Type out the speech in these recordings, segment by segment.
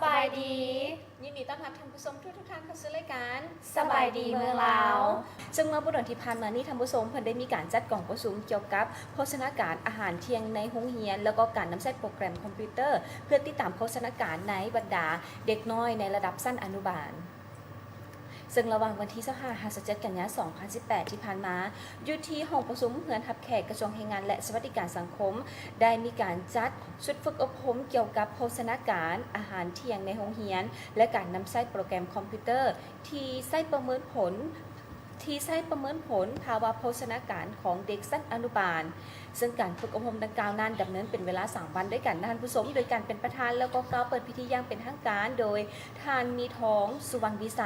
ສະບາຍດີ ຍິນດີຕ້ອນຮັບທ່ານຜູ້ຊົມທຸກໆທ່ານເຂົ້າສູ່ລາຍການສະບາຍດີເມືອງລາວ. ເຊິ່ງເມື່ອບໍ່ດົນທີ່ຜ່ານມານີ້ ທ່ານຜູ້ຊົມ ເພິ່ນໄດ້ມີການຈັດກອງປະຊຸມກ່ຽວກັບໂພຊະນາການອາຫານທ່ຽງໃນໂຮງຮຽນ ແລ້ວກໍການນຳໃຊ້ໂປຣແກຣມຄອມພິວເຕີ ເພື່ອຕິດຕາມໂພຊະນາການໃນບັນດາເດັກນ້ອຍໃນລະດັບຊັ້ນອະນຸບານ. ເຊິ່ງລະຫວ່າງວັນທີຊາວຫ້າ ຫາ ຊາວເຈັດ ກັນຍາ ສອງພັນສິບແປດ ທີ່ຜ່ານມາ, ຢູ່ທີ່ຫ້ອງປະຊຸມເຮືອນຮັບແຂກກະຊວງແຮງງານ ແລະ ສະຫວັດດີການສັງຄົມ ໄດ້ມີການຈັດຊຸດຝຶກອົບຮົມກ່ຽວກັບໂພຊະນາການອາຫານທ່ຽງໃນໂຮງຮຽນ ແລະ ການນຳໃຊ້ໂປຣແກຣມຄອມພິວເຕີ ທີ່ໃຊ້ປະເມີນຜົນ ທີ່ໃຊ້ປະເມີນຜົນພາວະໂພຊະນາການຂອງເດັກຊັ້ນອະນຸບານ. ເຊິ່ງການຝຶກອົບຮົມດັ່ງກ່າວນັ້ນ ດຳເນີນເປັນເວລາສາມວັນດ້ວຍກັນນະທ່ານຜູ້ຊົມ, ໂດຍການເປັນປະທານ ແລ້ວກໍກ່າວເປີດພິທີຢ່າງເປັນທາງການໂດຍ ທ່ານ ມີທອງ ສຸວັນວິໄສ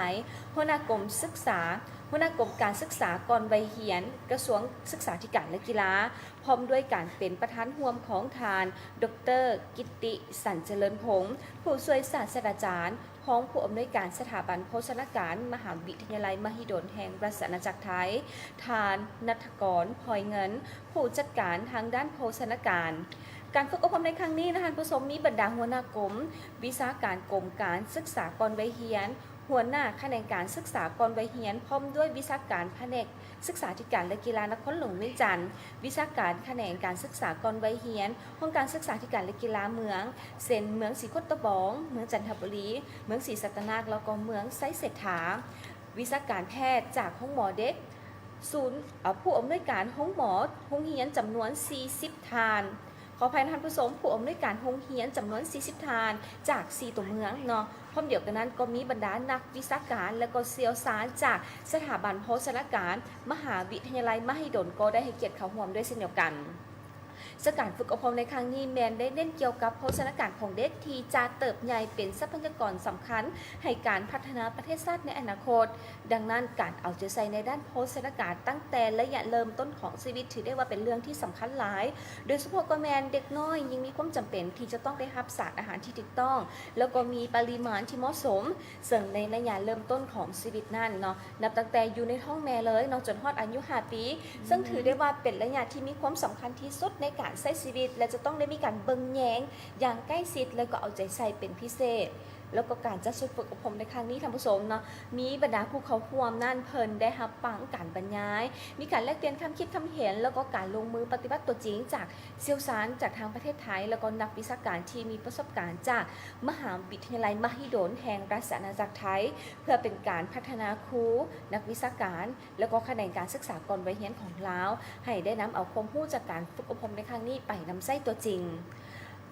ຫົວໜ້າກົມສຶກສາ ຫົວໜ້າກົມການສຶກສາກ່ອນໄວຮຽນ ກະຊວງສຶກສາທິການ ແລະ ກິລາ, ພ້ອມດ້ວຍການເປັນປະທານຮ່ວມຂອງທ່ານ ດອກເຕີ ກິດຕິ ສັນຈະເລີນພົງ ຜູ້ຊ່ວຍສາດສະດາຈານ ຮອງຜູ້ອຳນວຍການສະຖາບັນໂພຊະນາການ ມະຫາວິທະຍາໄລມະຫິດົນແຫ່ງລາຊະອານາຈັກໄທ, ທ່ານ ນັດທະກອນ ພອຍເງິນ ຜູ້ຈັດການທາງດ້ານໂພຊະນາການ. ການຝຶກອົບຮົມໃນຄັ້ງນີ້ນະທ່ານຜູ້ຊົມ ມີບັນດາຫົວໜ້າກົມ, ວິຊາການກົມການສຶກສາກ່ອນໄວຮຽນ, ຫົວໜ້າຂະແໜງການສຶກສາກ່ອນໄວຮຽນ ພ້ອມດ້ວຍວິຊາການພະແນກສຶກສາທິການ ແລະ ກິລານະຄອນຫຼວງວຽງຈັນ, ວິຊາການຂະແໜງການສຶກສາກ່ອນໄວຮຽນ ຫ້ອງການສຶກສາທິການ ແລະ ກິລາເມືອງ ເຊັ່ນ ເມືອງສີໂຄດຕະບອງ, ເມືອງຈັນທະບູລີ, ເມືອງສີສັດຕະນາກ ແລ້ວກໍເມືອງໄຊເສດຖາ, ວິຊາການແພດຈາກໂຮງໝໍເດັກ, ສູນ ເອີ ຜູ້ອຳນວຍການໂຮງໝໍໂຮງຮຽນຈຳນວນສີ່ສິບທ່ານ. ຂໍອະໄພນະທ່ານຜູ້ຊົມ, ຜູ້ອຳນວຍການໂຮງຮຽນຈຳນວນສີ່ສິບທ່ານ ຈາກສີ່ຕົວເມືອງເນາະ. ພ້ອມດຽວກັນນັ້ນກໍມີບັນດານັກວິຊາການ ແລະ ກໍຊ່ຽວຊານຈາກສະຖາບັນໂພຊະນາການ ມະຫາວິທະຍາໄລມະຫິດົນ ກໍໄດ້ໃຫ້ກຽດເຂົ້າຮ່ວມດ້ວຍເຊັ່ນດຽວກັນ. ເຊິ່ງການຝຶກອົບຮົມໃນຄັ້ງນີ້ແມ່ນໄດ້ເນັ້ນກ່ຽວກັບໂພຊະນາການຂອງເດັກທີ່ຈະເຕີບໃຫຍ່ເປັນຊັບພະຍາກອນສຳຄັນໃຫ້ການພັດທະນາປະເທດຊາດໃນອະນາຄົດ. ດັ່ງນັ້ນ, ການເອົາໃຈໃສ່ໃນດ້ານໂພຊະນາການຕັ້ງແຕ່ໄລຍະເລີ່ມຕົ້ນຂອງຊີວິດ ຖືໄດ້ວ່າເປັນເລື່ອງທີ່ສຳຄັນຫຼາຍ, ໂດຍສະເພາະກໍແມ່ນເດັກນ້ອຍຍິ່ງມີຄວາມຈຳເປັນທີ່ຈະຕ້ອງໄດ້ຮັບສານອາຫານທີ່ຖືກຕ້ອງ ແລ້ວກໍມີປະລິມານທີ່ເໝາະສົມ. ເຊິ່ງໃນໄລຍະເລີ່ມຕົ້ນຂອງຊີວິດນັ້ນເນາະ, ນັບຕັ້ງແຕ່ຢູ່ໃນທ້ອງແມ່ເລີຍເນາະ ຈົນຮອດອາຍຸຫ້າປີ, ເຊິ່ງຖືໄດ້ວ່າເປັນໄລຍະທີ່ມີຄວາມສຳຄັນທີ່ສຸດໃນການໃຊ້ຊີວິດ ແລະ ຈະຕ້ອງໄດ້ມີການເບິ່ງແຍງຢ່າງໃກ້ຊິດ ແລ້ວກໍເອົາໃຈໃສ່ເປັນພິເສດ. ແລ້ວກໍການຈັດຊຸດຝຶກອົບຮົມໃນຄັ້ງນີ້ ທ່ານຜູ້ຊົມເນາະ, ມີບັນດາຜູ້ເຂົ້າຮ່ວມນັ້ນ ເພິ່ນໄດ້ຮັບຟັງການບັນຍາຍ, ມີການແລກປ່ຽນຄຳຄິດຄຳເຫັນ ແລ້ວກໍການລົງມືປະຕິບັດຕົວຈິງຈາກຊ່ຽວຊານຈາກທາງປະເທດໄທ ແລ້ວກໍນັກວິຊາການທີ່ມີປະສົບການຈາກມະຫາວິທະຍາໄລມະຫິດົນແຫ່ງລາຊະອານາຈັກໄທ ເພື່ອເປັນການພັດທະນາຄູ, ນັກວິຊາການ ແລ້ວກໍຂະແໜງການສຶກສາກ່ອນໄວຮຽນຂອງລາວ ໃຫ້ໄດ້ນຳເອົາຄວາມຮູ້ຈາກການຝຶກອົບຮົມໃນຄັ້ງນີ້ໄປນຳໃຊ້ຕົວຈິງ.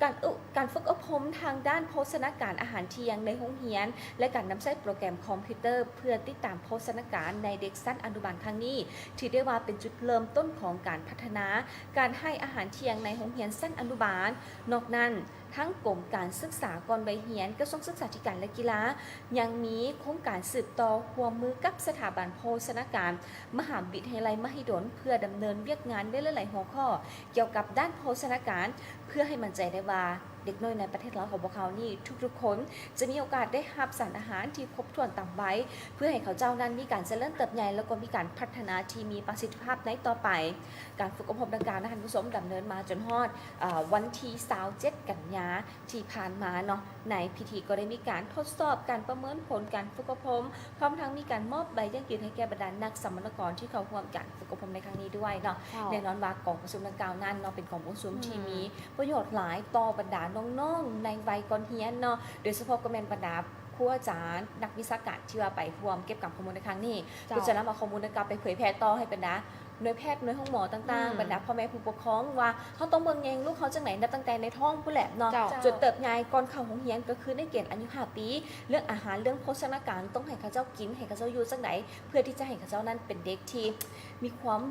ການ ການຝຶກອົບຮົມທາງດ້ານໂພຊະນາການອາຫານທ່ຽງໃນໂຮງຮຽນ ແລະ ການນຳໃຊ້ໂປຣແກຣມຄອມພິວເຕີເພື່ອຕິດຕາມໂພຊະນາການໃນເດັກຊັ້ນອະນຸບານຄັ້ງນີ້ ຖືໄດ້ວ່າເປັນຈຸດເລີ່ມຕົ້ນຂອງການພັດທະນາການໃຫ້ອາຫານທ່ຽງໃນໂຮງຮຽນຊັ້ນອະນຸບານ. ນອກນັ້ນ, ທັງກົມການສຶກສາກ່ອນໄວຮຽນ, ກະຊວງສຶກສາທິການ ແລະ ກິລາ ຍັງມີໂຄງການສືບຕໍ່ຮ່ວມມືກັບສະຖາບັນໂພຊະນາການ ມະຫາວິທະຍາໄລມະຫິດົນ ເພື່ອດຳເນີນວຽກງານໃນຫຼາຍໆຫົວຂໍ້ກ່ຽວກັບດ້ານໂພຊະນາການ ເພື່ອໃຫ້ໝັ້ນໃຈໄດ້ວ່າ ເດັກນ້ອຍໃນປະເທດລາວຂອງພວກເຮົານີ້ ທຸກໆຄົນຈະມີໂອກາດໄດ້ຮັບສານອາຫານທີ່ຄົບຖ້ວນຕາມໄວ ເພື່ອໃຫ້ເຂົາເຈົ້ານັ້ນມີການຈະເລີນເຕີບໃຫຍ່ ແລ້ວກໍມີການພັດທະນາທີ່ມີປະສິດທິພາບໃນຕໍ່ໄປ. ການຝຶກອົບຮົມດັ່ງກ່າວນະທ່ານຜູ້ຊົມ ດຳເນີນມາຈົນຮອດ ເອີ ວັນທີຊາວເຈັດ ກັນຍາ ທີ່ຜ່ານມາເນາະ, ໃນພິທີກໍໄດ້ມີການທົດສອບການປະເມີນຜົນການຝຶກອົບຮົມ, ພ້ອມທັງມີການມອບໃບຢັ້ງຢືນໃຫ້ແກ່ບັນດານັກສຳມະນາກອນທີ່ເຂົ້າຮ່ວມການຝຶກອົບຮົມໃນຄັ້ງນີ້ດ້ວຍເນາະ. ເຈົ້າ. ແນ່ນອນວ່າກອງປະຊຸມດັ່ງກ່າວນັ້ນເນາະ ເປັນກອງປະຊຸມທີ່ ອືມ ມີປະໂຫຍດຫຼາຍຕໍ່ບັນດານ້ອງໆໃນໄວກ່ອນຮຽນເນາະ, ໂດຍສະເພາະກໍແມ່ນບັນດາ ຄູອາຈານ ນັກວິຊາການທີ່ວ່າໄປຮ່ວມເກັບກຳຂໍ້ມູນໃນຄັ້ງນີ້ ເຈົ້າ ເພື່ອຈະນຳເອົາຂໍ້ມູນດັ່ງກ່າວໄປເຜີຍແຜ່ຕໍ່ໃຫ້ບັນດາໜ່ວຍແພດ ໜ່ວຍໂຮງໝໍຕ່າງໆ ອືມ ບັນດາພໍ່ແມ່ຜູ້ປົກຄອງ ວ່າເຮົາຕ້ອງເບິ່ງແຍງລູກເຮົາຈັ່ງໃດ ນັບຕັ້ງແຕ່ໃນທ້ອງພຸ້ນແຫຼະເນາະ ເຈົ້າ ຈົນເຕີບໃຫຍ່ກ່ອນເຂົ້າໂຮງຮຽນ ກໍຄືໃນເກນອາຍຸຫ້າປີ. ເລື່ອງອາຫານ ເລື່ອງໂພຊະນາການ ຕ້ອງໃຫ້ເຂົາເຈົ້າກິນ ໃຫ້ເຂົາເຈົ້າຢູ່ຈັ່ງໃດ ເພື່ອທີ່ຈະໃຫ້ເຂົາເຈົ້ານັ້ນເປັນເດັກທີ່ມີຄວາມ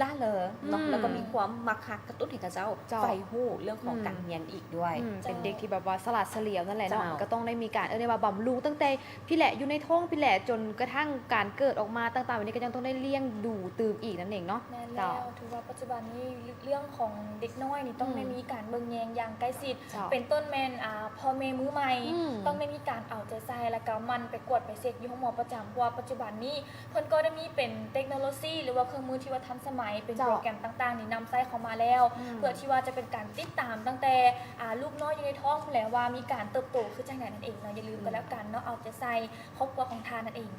ລ່າເລີງເນາະ ອືມ ແລ້ວກໍມີຄວາມມັກຮັກ ກະຕຸ້ນໃຫ້ເຂົາເຈົ້າ ເຈົ້າ ໃຝ່ຮູ້ເລື່ອງຂອງ ອືມ ການຮຽນອີກດ້ວຍ. ອືມ ເຈົ້າ ເປັນເດັກທີ່ແບບວ່າສະຫຼາດສະຫຼຽວນັ້ນແຫຼະເນາະ ເຈົ້າ ກໍຕ້ອງໄດ້ມີການ ເອີ້ນໄດ້ວ່າບຳລຸງຕັ້ງແຕ່ພີ້ແຫຼະ ຢູ່ໃນທ້ອງພີ້ແຫຼະ ຈົນກະທັ້ງການເກີດອອກມາຕ່າງໆ ແບບນີ້ກໍຍັງຕ້ອງໄດ້ລ້ຽງດູຕື່ມອີກນັ້ນເອງເນາະ. ແມ່ນແລ້ວ ເຈົ້າ ຖືວ່າປັດຈຸບັນນີ້ເລື່ອງຂອງເດັກນ້ອຍນີ້ຕ້ອງ ອືມ ໄດ້ມີການເບິ່ງແຍງຢ່າງໃກ້ຊິດ ເຈົ້າ ເປັນຕົ້ນແມ່ນ ອ່າ ພໍ່ແມ່ມືໃໝ່ ອືມ ຕ້ອງໄດ້ມີການເອົາໃຈໃສ່ ແລ້ວກໍໝັ່ນໄປກວດໄປເຊັກຢູ່ໂຮງໝໍປະຈຳ ເພາະວ່າປັດຈຸບັນນີ້ ເພິ່ນກໍໄດ້ມີເປັນເຕັກໂນໂລ ຊີ ຫຼືວ່າເຄື່ອງມືທີ່ວ່າທັນສະໄໝ ເປັນ ເຈົ້າ ໂປຣແກຣມຕ່າງໆນີ້ນຳໃຊ້ເຂົ້າມາແລ້ວ ອືມ ເພື່ອທີ່ວ່າຈະເປັນການຕິດຕາມຕັ້ງແຕ່ ອ່າ ລູກນ້ອຍຢູ່ໃນທ້ອງພຸ້ນແຫຼະ ວ່າມີການເຕີບໂຕຄືຈັ່ງໃດນັ້ນເອງເນາະ. ຢ່າລືມ ອືມ ກໍແລ້ວກັນເນາະ ເອົາໃຈໃສ່ຄອບຄົວຂອງທ່ານນັ້ນເອງ.